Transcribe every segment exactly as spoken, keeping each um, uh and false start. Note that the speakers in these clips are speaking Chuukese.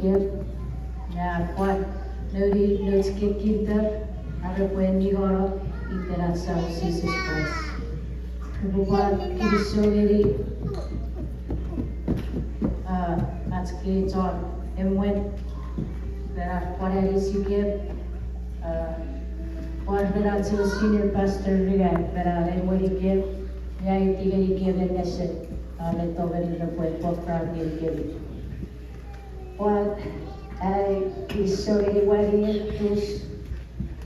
Epwe pwan nouni nouch kewe kinter, ar repwe ningeno iten ach Samon Jises Kraist. Upwe pwan kinisou ngeni, a, ach kewe chon emwen, ren ar pwan anisikem, a, pwan ren ach senior pastor ringan, ren ar emwenikem, me aiti ngenikem ei nesen, a, me tongeni repwe pwan pworacho ngenikemi. Pwan ai kinisou ngeni wanier tus,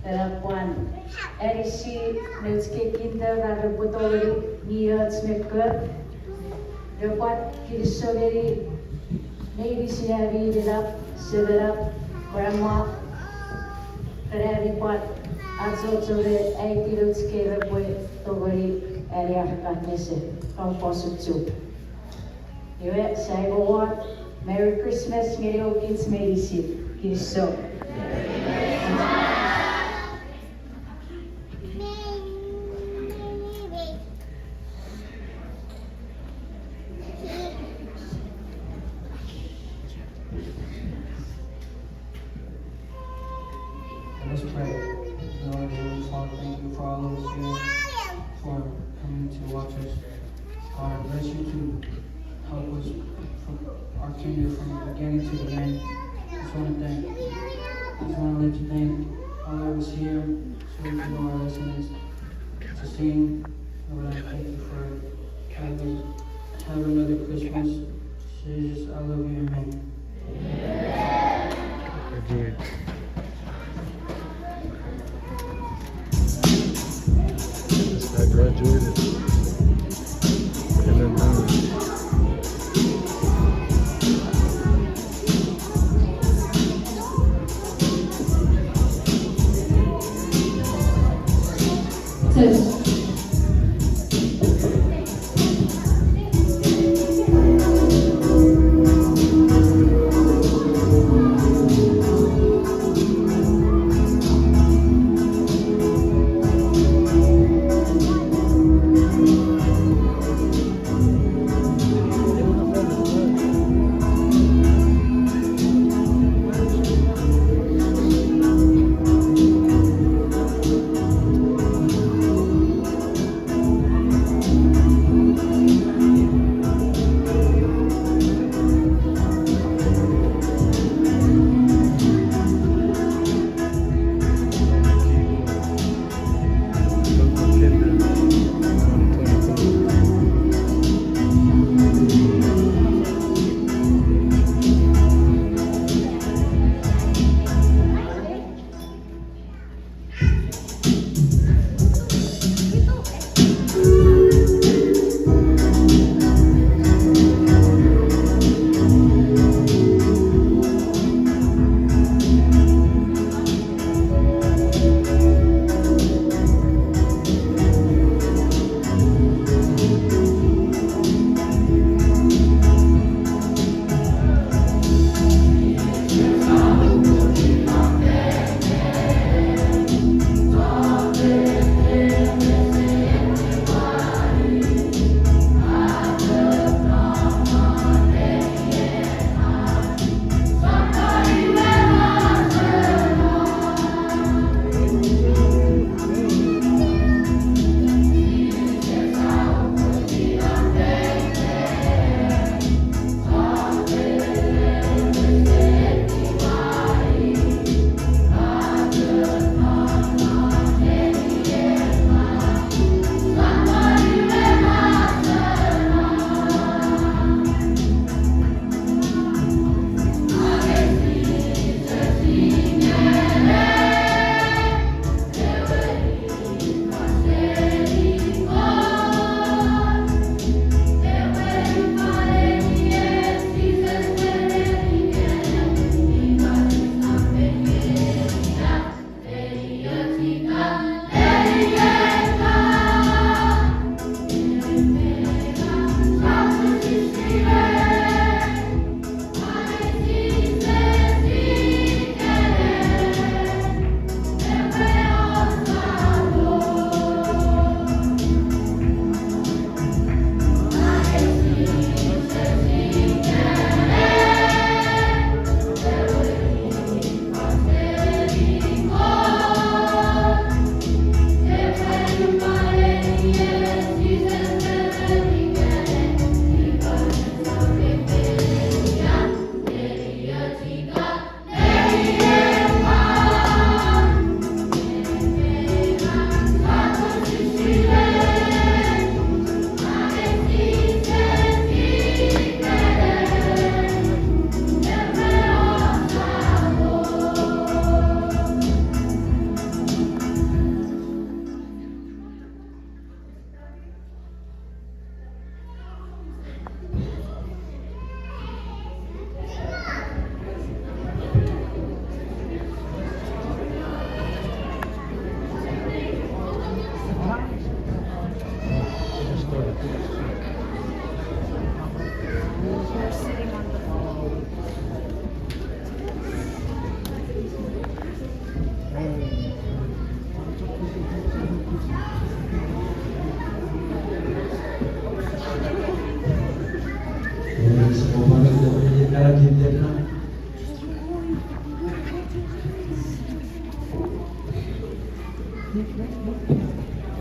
ena pwan anisi nouch kewe kinter ar repwe tongeni nioch me kor. Epwe pwan kinisou ngeni meinisin ami inenap, semenap, grandma, ren ami pwan achocho me aiti nouch kewe repwe tongeni ani ar kapas nesen, kapas usun. Iwe, sai mo wor, Merry Christmas ngeni kich meinisin. Kinisou. Let us pray. Lord, Heavenly Father, thank you for all of us here, for coming to watch us. God, I bless you to help us from our tenure from the beginning to the end. Just wanna thank, just wanna let you thank all of us here, so we can know our lessons to sing. Lord, I thank you for having us have another Christmas. Jesus, I love you, amen. Again. Just got graduated. And then, uh, Test.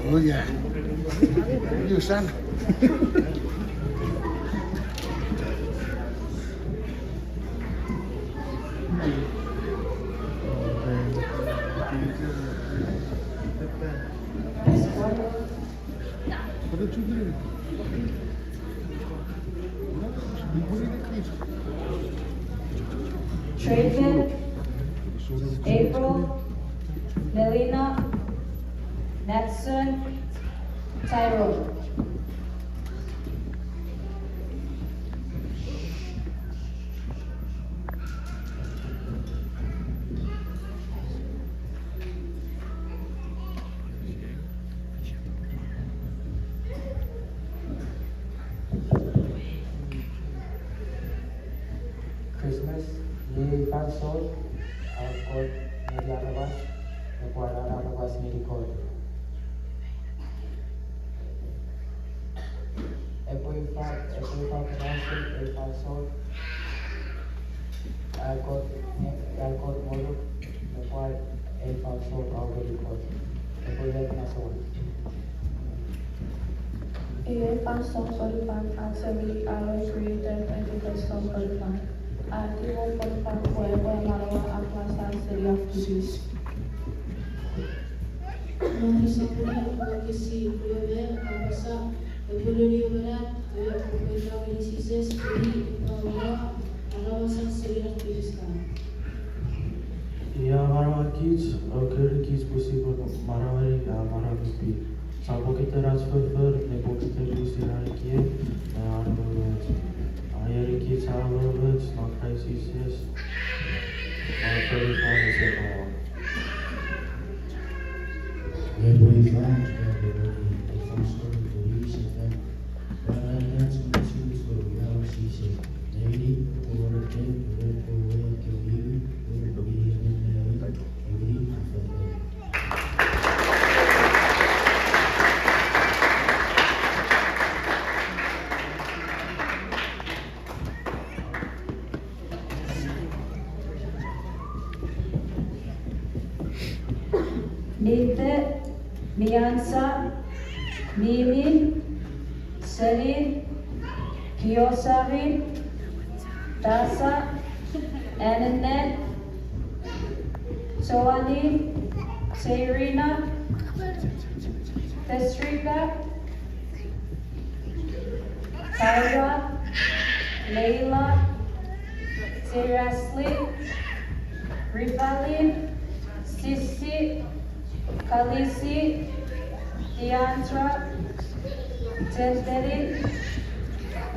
Oh yeah. You son. Trayvon, April, Melina, Natson, Tyrone. Christmas, iei fansoun an Kot ngeni aramas, me pwan an aramas ngeni Kot. Epwe ifa, epwe ifa pronounce ei fansoun, an Kot, an Kot ngonuk, me pwan ei fansoun a ngeni Kot. Epwe met na soun. Iei fansoun fonufan a seni aro Creator epwe fansoun fonufan. A tingor fonufan pwe epwe manaua a plasar seni ach tipis. Mati sopweno, wokisin rue me apasa, epwe noni ewe Nau, ewe epwe ita ngeni Jises, eni epwe manaua aramasan seni ach tipis kan. Ia manaua kich, o kori kich pwe sipwe manaueni, a, manau mi pin. Sa pokiten ach foffor, ne pokiten pwisin an ekiek, ne an umoumoch. A ereni kich an umoumoch non Kraist Jises, non fonufan ese manaua. Epwe ifa, epwe noni, ifa sor, tori sefan, pwan ach monuch, monuch, ia Jises. Nengeni, epwe wor ren, epwe wor ren kewe iwi, epwe wor ren kewe iwi, Nite, Miansa, Mimi, Seni, Kiosari, Tasa, Anene, Joani, Serina, Tesrika, Tyra, Leila, Serasli, Rifalin, Sissi, Kalisi, Deandra, Tenteni,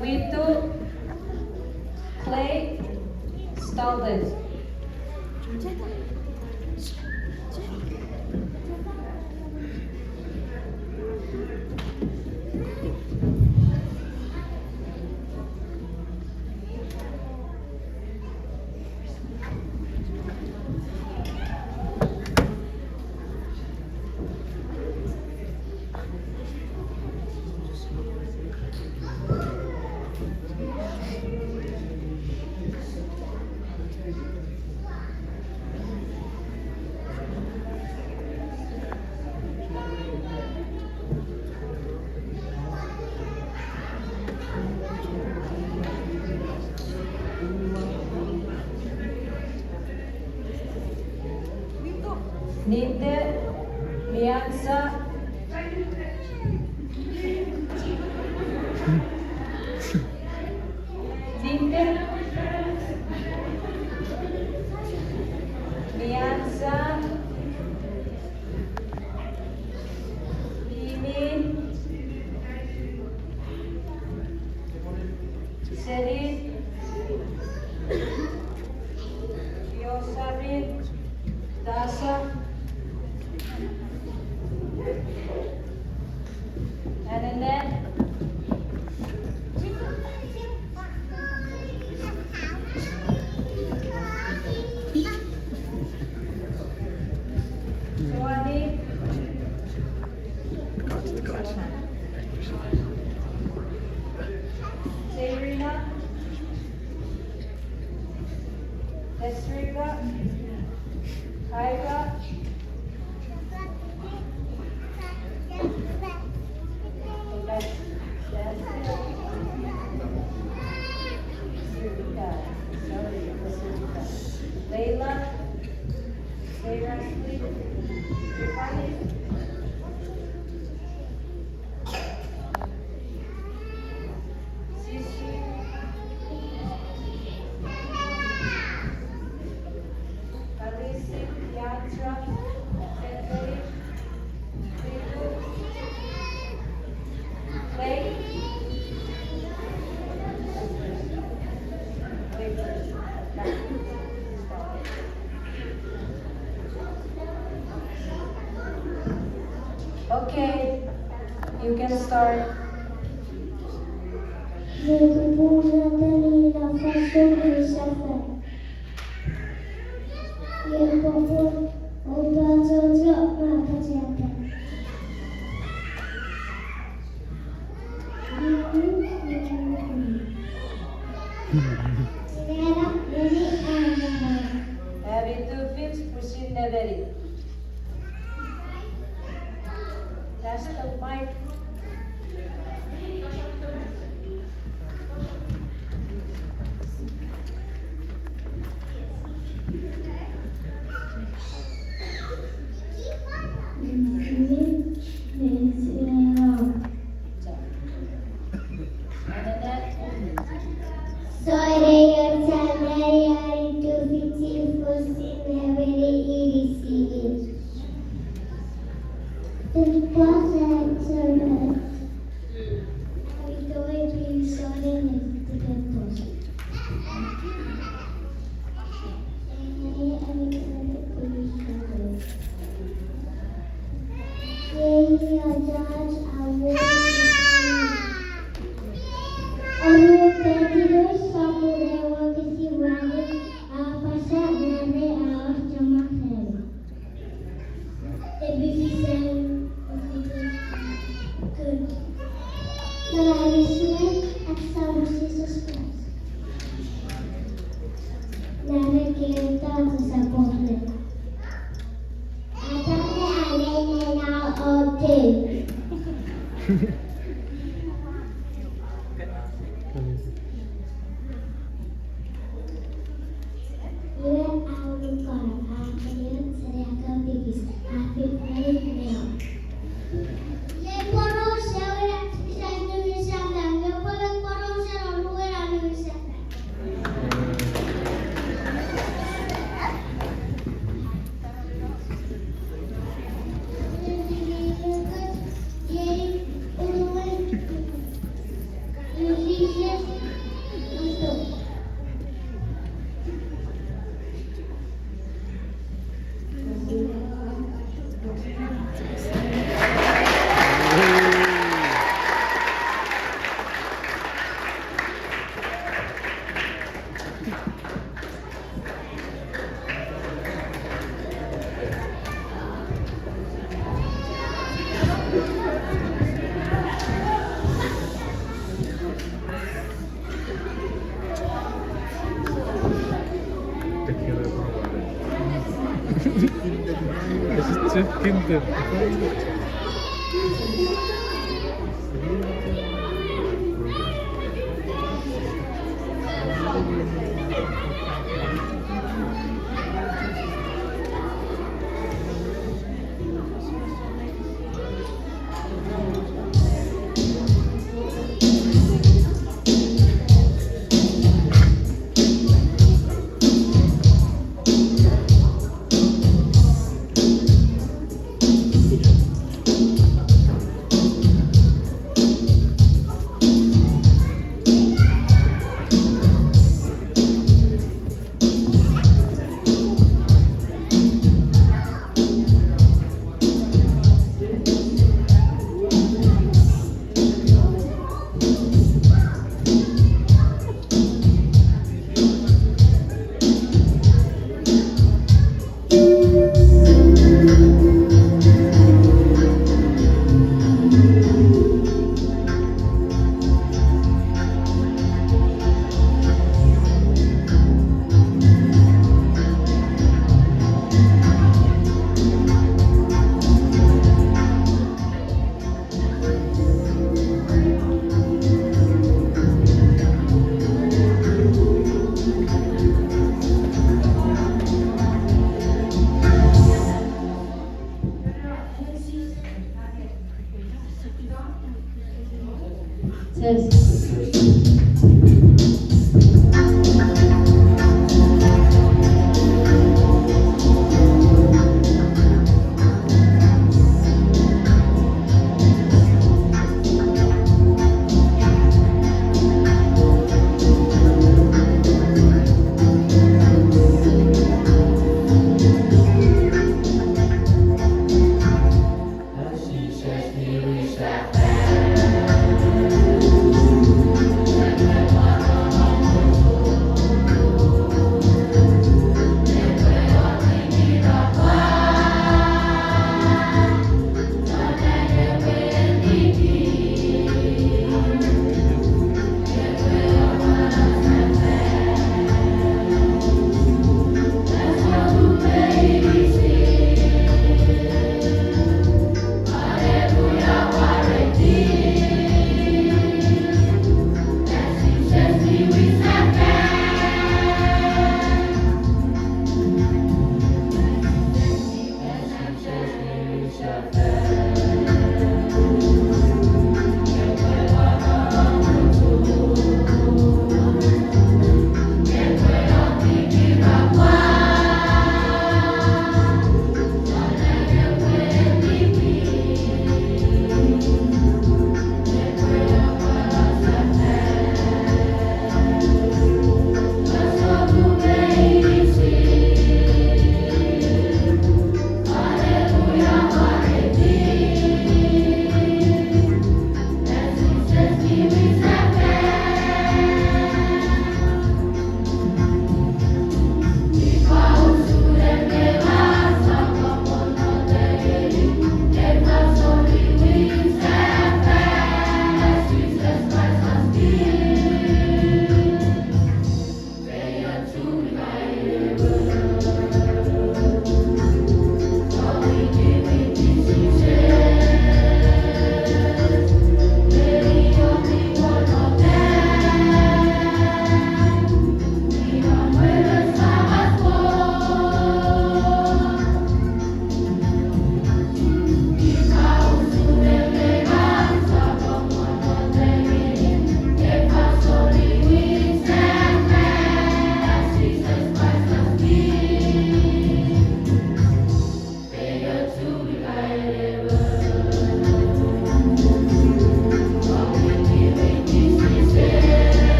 Witu, Clay, Stalden. Nite, Miansa, Nite, Miansa, Mimi, Seni, Kiosari, Tasa, Esrika, Kaira, Leila, Sarah Sleep, Tiffany, Sisi, Kalisi, Yatra, Senteri, Riku, Clay. Okay, you can start. Nge popun Natalie na fansoun mi sefan. Nge popun opa chocho ma pachata. Ami tufich pwisin nemeni. Pass the mic. Sorry, your salary are too fifty for sin every easy. The boss answered us. We don't be sorry, the boss. Iwe a unukano, a kanion, seni a kapitis, a fifnai neo. Iei poraus ewe ina, ina niwin sefan, nge pwe poraus ena niwin sefan. This is too kinda.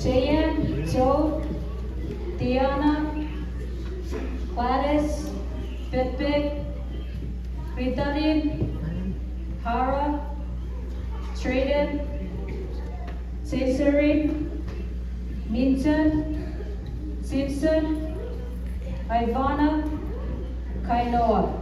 Cheyenne, Joe, Tiana, Gladys, Fitbit, Ritanin, Hara, Trayden, Cesarin, Minton, Simpson, Ivana, Kainoa.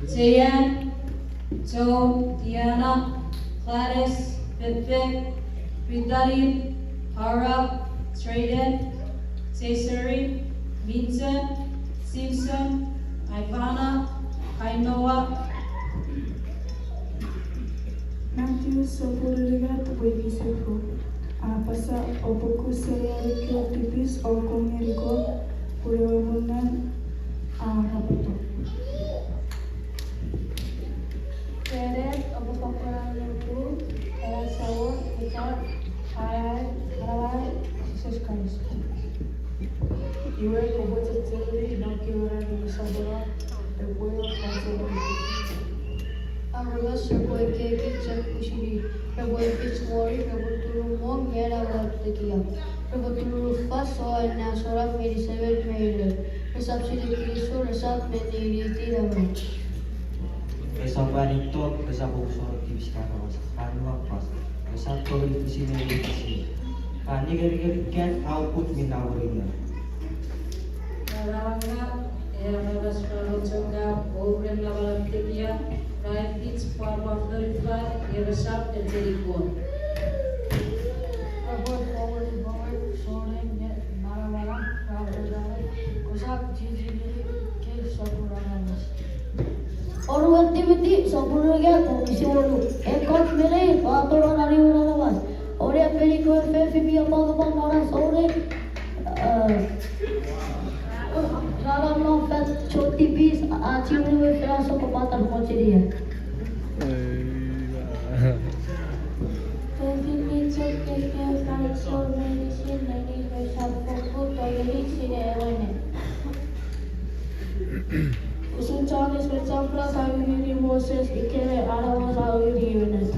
Cheyenne, Joe, Tiana, Gladys, Fitbit, Brittany, Hara, Trayden, Cesare, Minson, Simpson, Ivana, Kainoa. Matthew sopun unungat wokisin ru. A apasa, oupwe ku seni ekkewe tipis o ku ngeni Kot, pun ewe muun nang a arapoto. Ren oupwe fokkun nuku ena Samon ika ai, ai, Jises Kraist. Iwe kopwe chechemeni non kewe ran mi soponon, epwe fansoun. Aramas repwe ekieki chok pwisin i, repwe fich wori, repwe turumong ngeni ewe tekia, repwe turunufas o anasonap ngeni semen me inen, resap sinei kinisou, resap meniniti namanam. Resap ani tok, resap omusano tipis ika aramas, a nuapas, resap tongeni pwisin meniniti. A ningeringerikkan, a oput mi namwot ina. Ra angang, e aramas ra rochopwak, o ren namanam tekia, ra fich pwapwa fonufan, nge resap echeni Kot. Repwe fori fori souneng nge manamanam ra rerare, kosap chiechi ngeni ekkei sopun aramas. Oruan Timoti sopun unungat wokisin wonu. Ekkoch me neir a tonong non imwen aramas. Ouneng, epwe ekkewe fefin mi apwangapwang non ar souneng, eh, ra nonnom fan choun tipis, a chiwen we fen a sokkopat ar mochenia. Fefin mi chok ekkewe fansoun meinisin neni resap fokkun tongeni sinei ewe nang. Usun Johannes Mechanikas a ureni Moses, ikenai aramas a ureni ennet.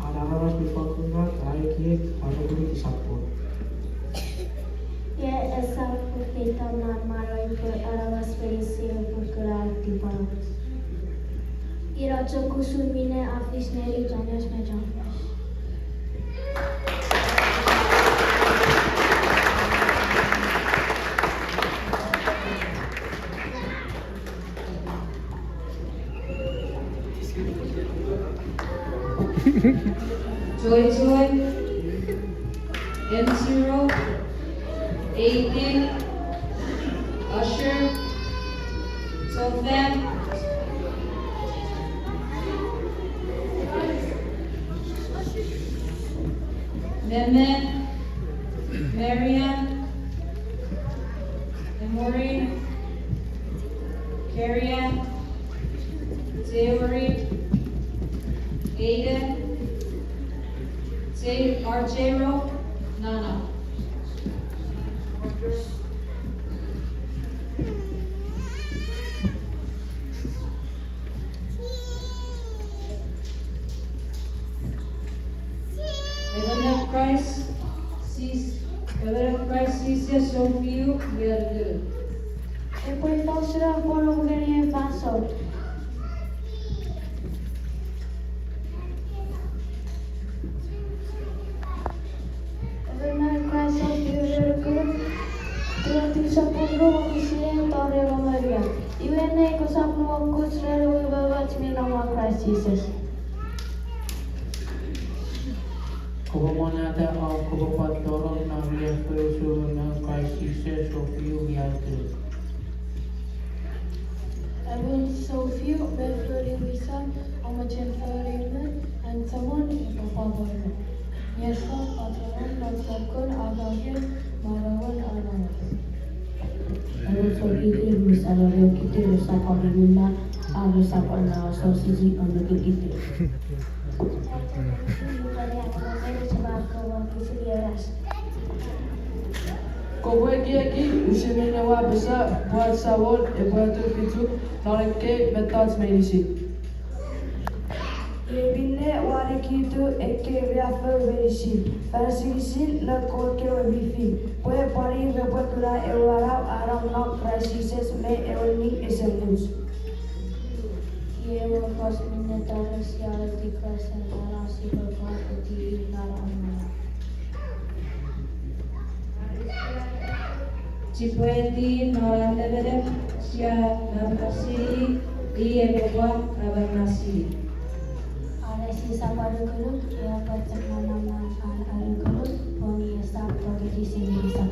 An aramas mi fokkun ngat a ekiek, a nukunuk esap Kot. Iwe esap pwetita non manauei pwe aramas meinisin epwe kuna tiparoch. Ina chok usun minne a fis ngeni Johannes Mechanikas. Joy Joy, M zero, Aiden, Usher, Sofan, Meme, Marian, Emory, Carrie Ann, Theory, Aiden, J-, R J Ro, Nana. Emon Kraist Jis-, Emon Kraist Jises sounfiu, iwe a nuku. Epwe ifa usun a pwon ngeni ei fansoun? Emon Kraist sounfiu, iwe a nuku. Timoti sopun ru wokisin ew tori engon me unungat. Iwe nei kosap nuokus ren ewe umoumoch mi nom won Kraist Jises. Kopwe monneta om kopwe pwan tonong non riaffou usun ewe Kraist Jises sounfiu mi auchea. Emon sounfiu mi fori wisan, a mochen fori emon, an Samon epwe pwapwaiti. Anon non fokkun angangen manauen aramas. Ewe chon kitir mi saloleo kitir esap wor imwina, are esap wor naososisi o nuku kitir. Kopwe ekieki usun minne ua apasa, pwe ach Samon epwe atufichuk non ekkei mettoch meinisin. Iei minne ua nikitu ekkei riaffou meinisin fan asengesin noun Kot kewe mi fin, pwe pwan ir repwe kuna ewe manau a nom non Kraist Jises me ewe ning esemuch. Iei ewe fos minne tare sia eti Kraist ren manau, sipwe pwan eti i non an manau. Sipwe eti non an nemenem, sia namanam seni i, i epwe pwan namanam seni. Are sisap anukunuk, epwe chok namanam an anukunuk, pun i esap tongeni seni sap.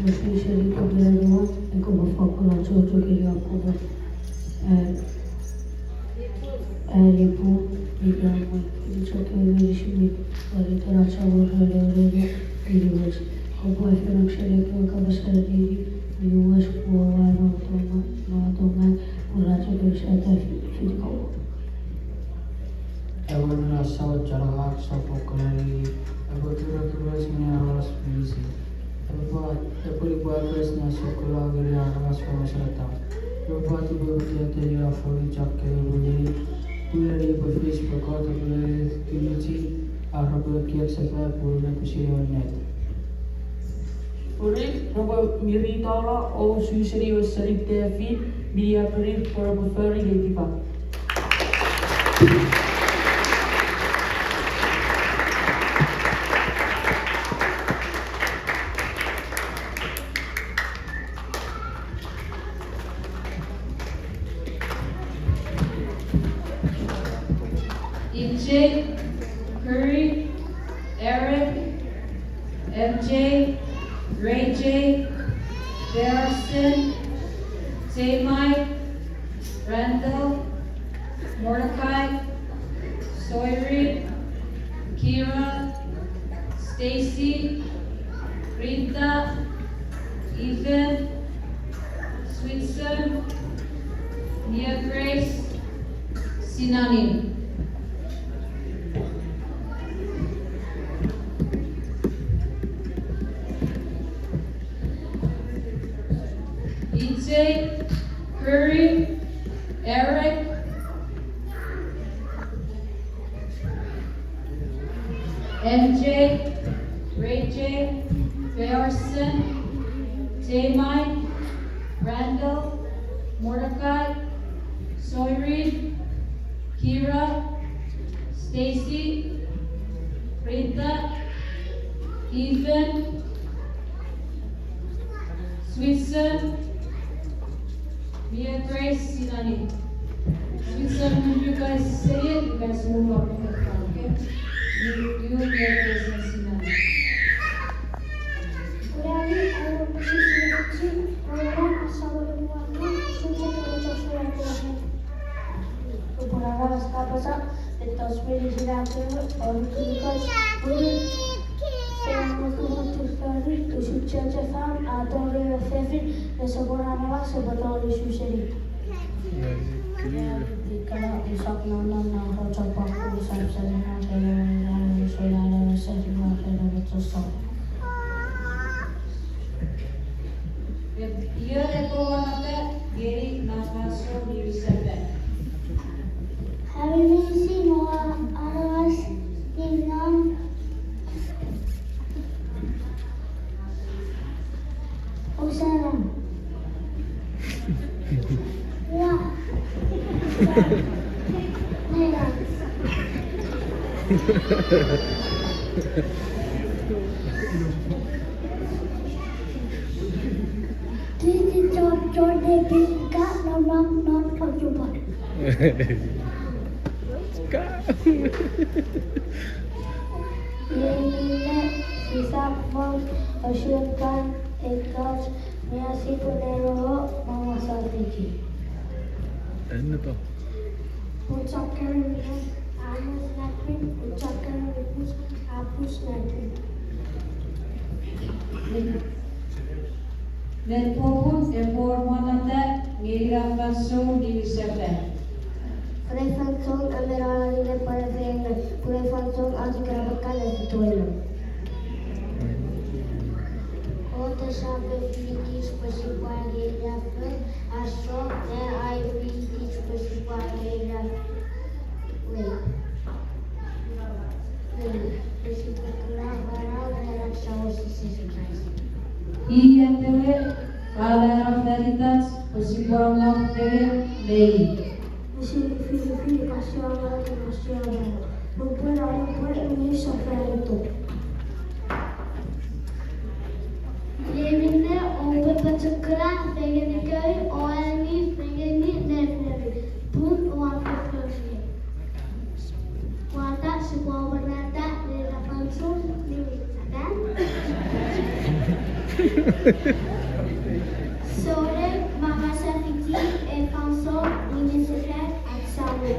Ekkoch mi seni kopwe ruo, ekkoch fokkun achocho kei kopwe, eh, eh, lipu, ika mwe, ika chok ewe meinisin mi, pwaratan ach Samon ren ewe neni, iniwes, kopwe fen ausening ekkewe kapas allim mi wes pwe ua no toma, no toma, pwe ach ekkewe sata fi-, fiti kopwe. Ewe neni a sawat chana ak sopokona i, epwe kirikiroch ngeni aramas meinisin. Epwe, epwe nipwakoch ne sokkono ngeni aramas fan meseretam. Epwe pwati pwe epwe tete ia fori chok kewe pwe ngeni, pwe ngeni epwe fis pwe Kot epwe ngeni tufichin, ar repwe ekiek sefan pwe repwe sinei ennet. Pwe repwe miritano o suseni ewe seni tefin, mi appiru pwe repwe fori netipan. E J, Curry, Eric, M J, Ray J, Harrison, Tamai, Randall, Mordecai, Soirin, Kira, Stacy, Rita, Ethan, Switzer, Mia Grace, Sinani. E J, Curry, Eric, M J, Ray J, Harrison, Tamai, Randall, Mordecai, Soirin, Kira, Stacy, Rita, Ethan, Switzer, Mia Grace, Sinani. Switzer, when you guys say it, you guys move up to the front, okay? You, you, Mia Grace, and Sinani. Urani, I will push you to the kitchen. Urani, I saw what you want. Switzer, I will just say it. Upwe apasa, mettoch meinisin a kewe, o nukunukoch, pun se nukunukoch fori, usun chechefan, a tori ewe fefin, ne sopweno aramas, sopwe tori suseni. Ika usap nonon na rochopwak, usap seni na kene na usun na seni na kene na sosop. Io epwe wamata ngeni na fansoun mi wisata. Ami meinisin oua aramas mi nom. Hosanna. Ua. Nena. Kiti chok Jordan Pink ka no no no no no. Ka. Iei minne sisap mwo usun kan ekkoch mi asipwe nero mama safiki. Enneto. Uchakar minne, amos nakin, uchakar nipus, apus nakin. Met popun epwe monnota ngeni ena fansoun niwinsefan? Pun ei fansoun a men anini ne pwan efeino, pun ei fansoun a chok ena pekkan efetueno. Kot esap efinikich pwe sipwe angei ena fon, a sop ne a efinikich pwe sipwe angei ena fon. Pwe sipwe kuna manau ren ach Samon Jises Kraist. I atewe, a manau fan itach pwe sipwe amwor fengen me i. Ese nifinifin ika sia manau ika sia manau, nupwen a nupwen mi sofan ito. Iei minne oupwe pochokuna fengeni kemi o ani fengeni nefinem, pun oua fofori. Pwata sipwe amwonata ena fansoun niwin sefan? Souneng mama safiti ei fansoun niwin sefan ach Samon.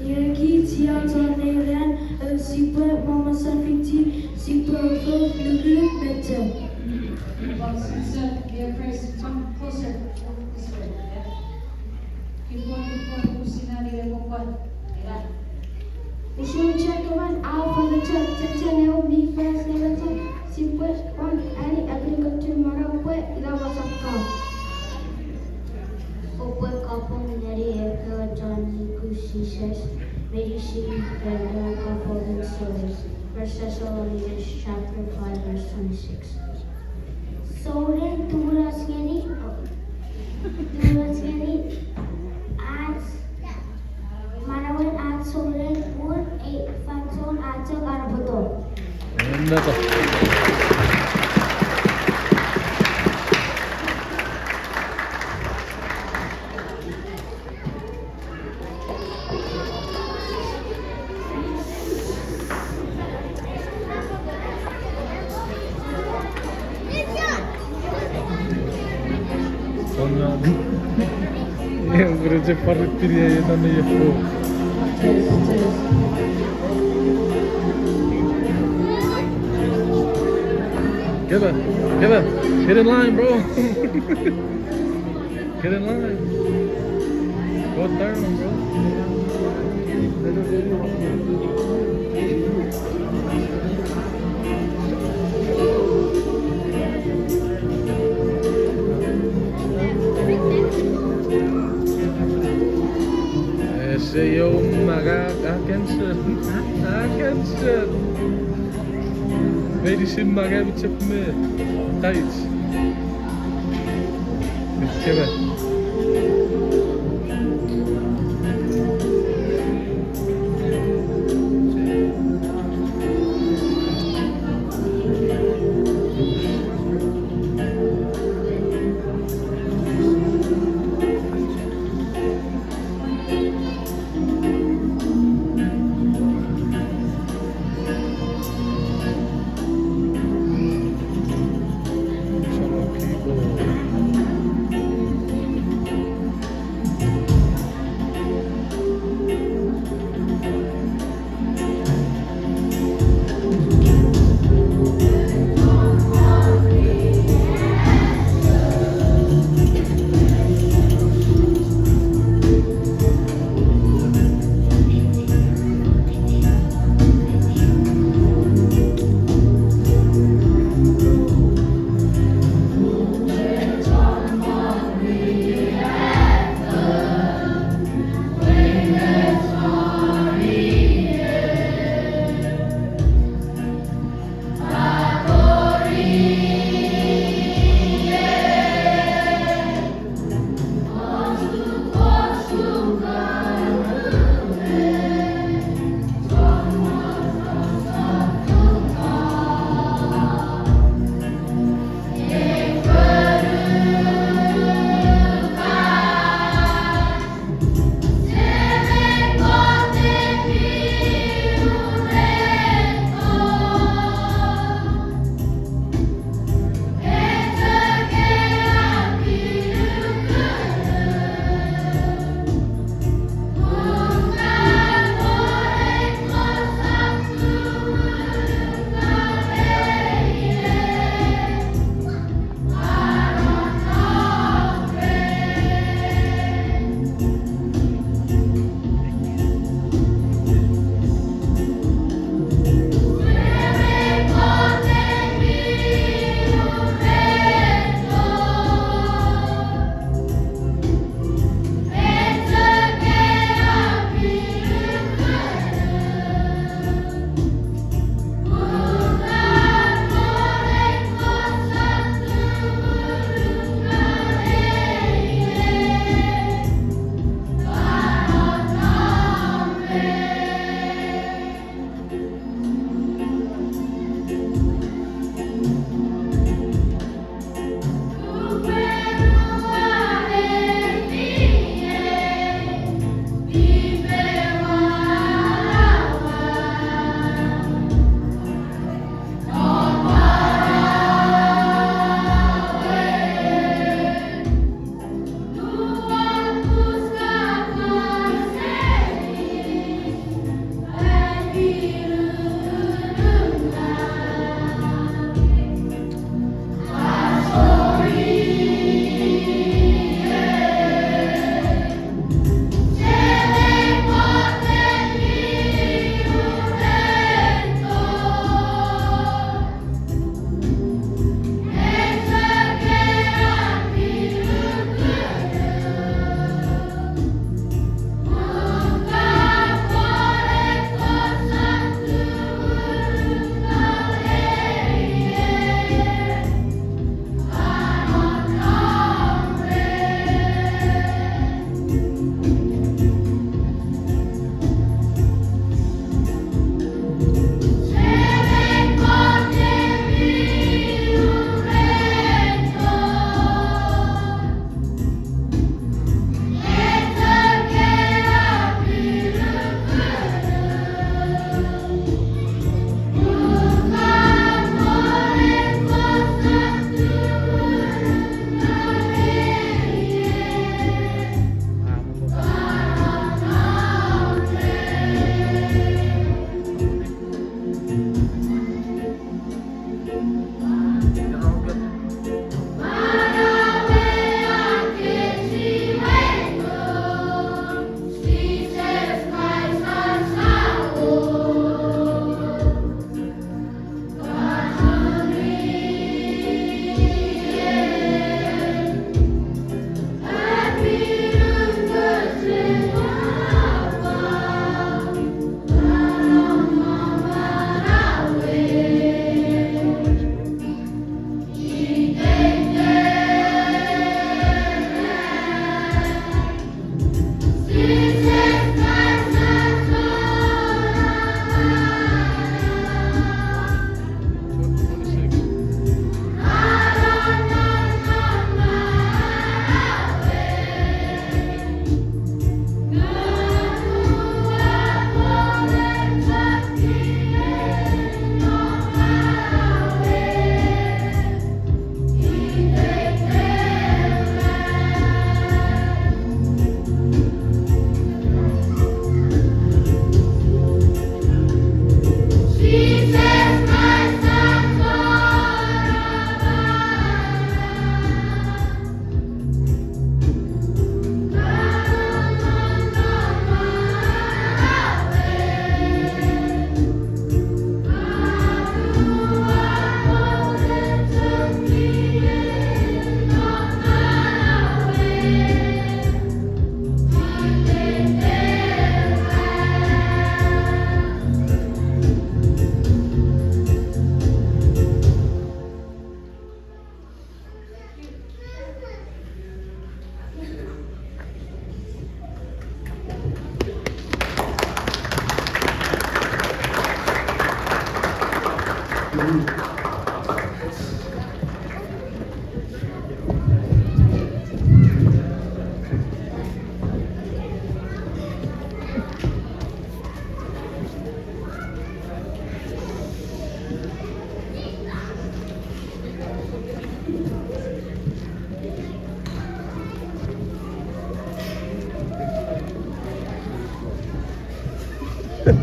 Iei kich sia chon neran, o sipwe mama safiti, sipwe fofor lukuluk me chok. Come closer. This way, yeah. Keep going, keep going. Push it out, yeah, go, go. Yeah. Usun chok emon a fangeta chok, chok, chok, ewe mi fas ne chok, sipwe pwan ani epinikochun manau pwe ina masakka. Oupwe kapong ngeni ekkewe chon nuku Jises meinisin ren ewe kapongen Paulus, First Thessalonians chapter five, verse twenty-six. Souneng tumunoch ngeni, tumunoch ngeni ach, manauen ach souneng pun ei fansoun a chok anapoto. Enneto. Ure je paritiri ai non ne yefu. Kevin, Kevin, get in line, bro. Get in line. Go down, bro. Ese yo maga akensen. Akensen. Meinisin maga mi chok me. Taich. Kevin.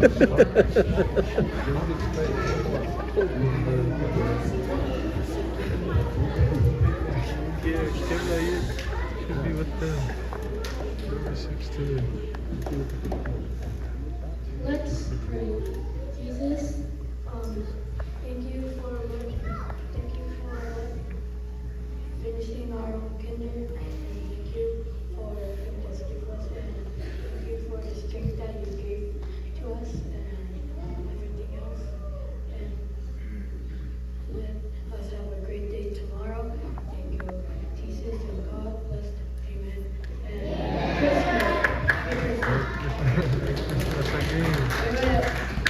Yeah, camera here should be with the number sixteen. Let's pray. Jesus, um, thank you for what, thank you for finishing our own kinder, and thank you for just give us, and thank you for the strength that you gave to us and everything else. And let us have a great day tomorrow. Thank you, Jesus and God bless. Amen. And Christmas. Happy Christmas. Ewe,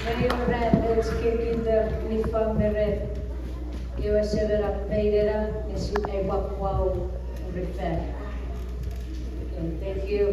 ngang ewe ran och kekinder niffang me ren ewe semenap meinena nge sipwe pwapwau refer. Okay, thank you.